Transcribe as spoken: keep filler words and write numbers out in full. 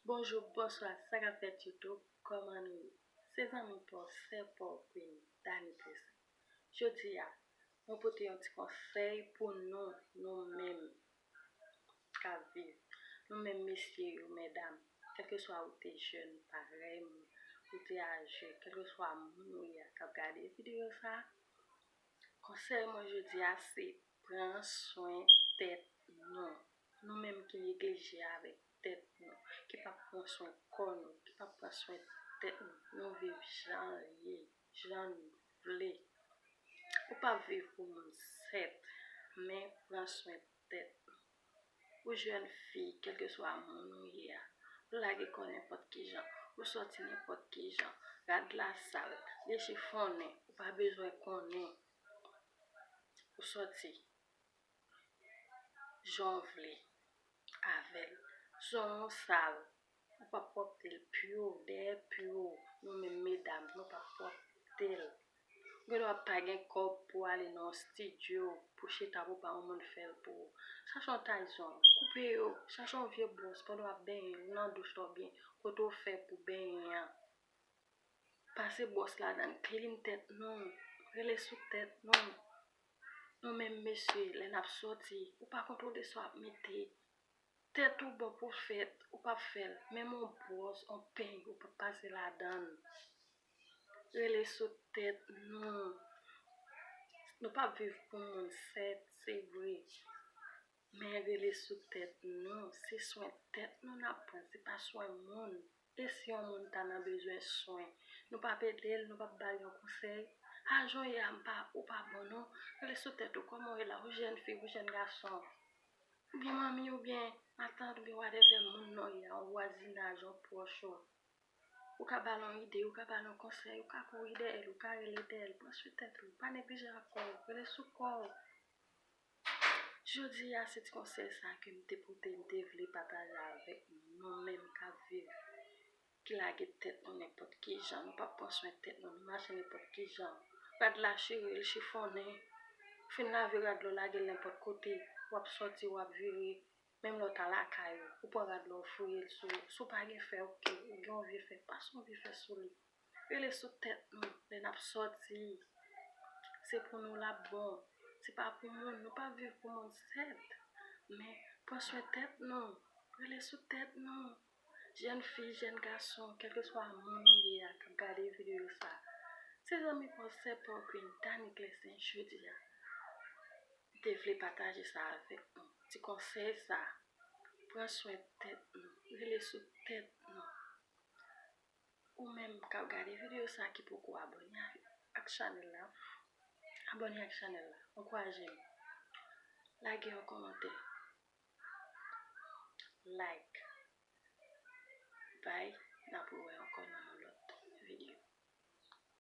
Bonjou, bonswa, sa k ap fèt YouTube? Kòman nou ye? Se zanmi pa w, sè pa w, Queen Dany Clestin. Jodi a, mwen pote yon ti konsèy pou nou, nou menm k ap viv, nou menm mesye yo, medam, kèlkeswa ou te jèn parèy mwen, ou te aje, kèlkeswa moun ou ye a k ap gade videyo sa a, konsèy mwen jodi a se pran swen tèt nou. Nou menm ki neglije avèk tèt nou, ki p ap pran swen kò nou, ki p ap pran swen tèt nou, nou viv jan l ye, jan nou vle. Ou p ap viv pou moun sèt, men pran swen tèt nou. Ou jèn fi, kèlkeswa moun ou ye a, ou lage kò nenpòt ki jan, ou sòti nenpòt ki jan, rad la sal, li chifonnen, ou pa bezwen konnen. Ou sòti jan w vle avè l. Zong ou sal, ou p ap pwòpte l, pye w, dèyè pye w, nou menm medam, nou p ap pwòpte l. Ou gendwa pa gen kòb pou ale nan yon estidyo, pou chita pou pa yon moun fè l pou ou. Chache yon tay zong, koupe yo, chache yon vye bwòs pandan w ap benyen, ou nan douch la oubyen kote w fè pou benyen an. Pase bwòs ladan l, klin tèt nou, rele sou tèt nou. Nou menm mesye, lè n ap sòti, ou pa kontwole sa w ap mete. Tèt ou bon pou fèt, ou p ap fè l. Menm yon bwòs, yon peny, ou p ap pase ladan l. Rele sou tèt nou. Nou p ap viv pou moun, sèt, se vre. Men rele sou tèt nou. Se swen tèt nou n ap pran, se pa swen moun. E si yon moun ta nan bezwen swen, nou p ap ede l, nou p ap ba l yon konsèy? A jan w ye a, m pa, ou pa bon non. Rele sou tèt ou, kòman w ye la? Ou jèn fi, ou jèn gason, oubyen manmi, oubyen matant, oubyen whatever moun non w ye a, yon vwazinaj, yon pwòch ou. Ou ka ba l yon ide, ou ka ba l yon konsèy, ou ka kouri dèyè l, ou ka rele dèyè l. Pran swen tèt ou, pa neglije ak kò w, rele sou kò w. Jodi a, se ti konsèy sa ke m te pote, m te vle pataje avèk nou, nou menm k ap viv, ki lage tèt nou nenpòt ki jan, nou p ap pran swen tèt nou, nou mache nenpòt ki jan. Rad la chire, l chifonnen, ou fin lave rad la, w lage l nenpòt kote, w ap sòti, w ap vire, menm lè w ta lakay ou, ou pran rad la, w fouye l sou ou. Si w pa gen fè, oke, ou gen yon vye fè, pase yon vye fè sou li. Rele sou tèt nou lè n ap sòti. Se pou nou l ap bon. Se pa pou moun. Nou pa viv pou moun sèt. Men pran swen tèt nou. Rele sou tèt nou. Jèn fi, jèn gason, kèlkeswa moun ou ye a k ap gade videyo sa, se zanmi pa w, sè pa w, Queen Dany Clestin jodi a. M te vle pataje sa avèk nou. Ti konsèy sa, pran swen tèt nou. Rele sou tèt nou. Ou menm k ap gade videyo sa ki poko abòne ak chanèl la, abòne ak chanèl la. Ankouraje m. Lage yon kòmantè. Like. Bye. N ap wè.